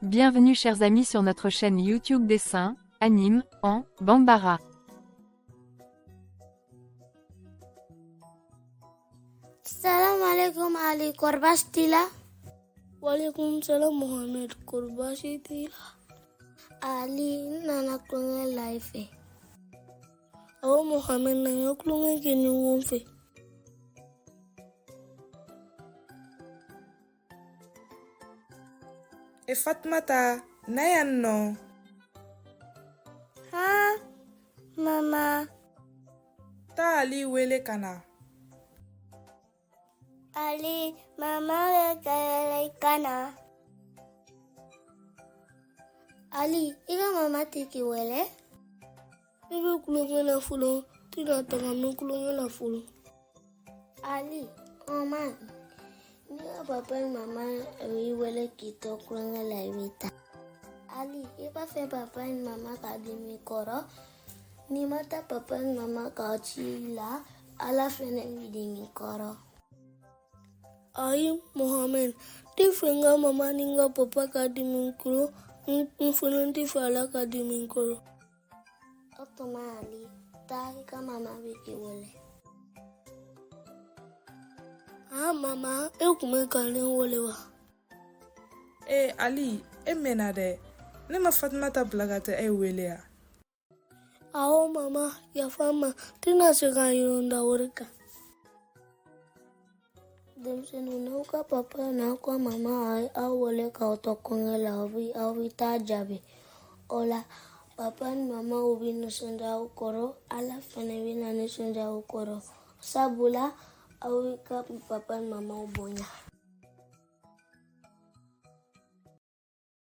Bienvenue chers amis sur notre chaîne YouTube Dessin, Anime, en Bambara. Salam alaikum Ali, kɔri baasi t'i la? Walekum salam Mohamed, kɔri baasi t'i la? Ali, n nana tulonkɛ la i fɛ. Awɔ Mohamed, na n ka tulonkɛ kɛ ɲɔgɔn fɛ. E Fatumata, na yan nɔ. Han, mama. Taa Ali wele ka na. Ali, mama bɛ k'i wele i ka na. Ali, i ka mama tɛ k'i wele? Ne bɛ tulonkɛ la fɔlɔ, n tɛna taga n bɛ tulonkɛ la fɔlɔ. Ali, Oman, n'i ka papa ni mama y'i wele k'i to tulonkɛ la i bɛ taa. Ali, i b'a fɛ papa ni mama ka dimi i kɔrɔ? N'i ma taa papa ni mama ka ci la, Ala fɛnɛ bɛ dimi i kɔrɔ. Ayi Mohamed, n tɛ fɛ n ka mama ni n ka papa ka dimi n kɔrɔ, n fana tɛ fɛ Ala ka dimi n kɔrɔ. O tuma Ali, taa i ka mama bɛ k'i wele. Ah mama, e tun bɛ ka ne wele wa? Ee Ali, e mɛnna dɛ. Ne ma Fatumata bila ka taa e wele ya. Awɔ mama, yafa n ma, n tɛna segin a ɲɔgɔnna wɛrɛ kan. Denmisɛnninw, n'aw ka papa n'aw ka mama aw wele k'aw to tulonkɛ la, aw bɛ taa jaabi. O la, papa ni mama bɛ nisɔndiya aw kɔrɔ, Ala fana bɛna nisɔndiya aw kɔrɔ. Sabula aw ka papa ni mamaw bonya.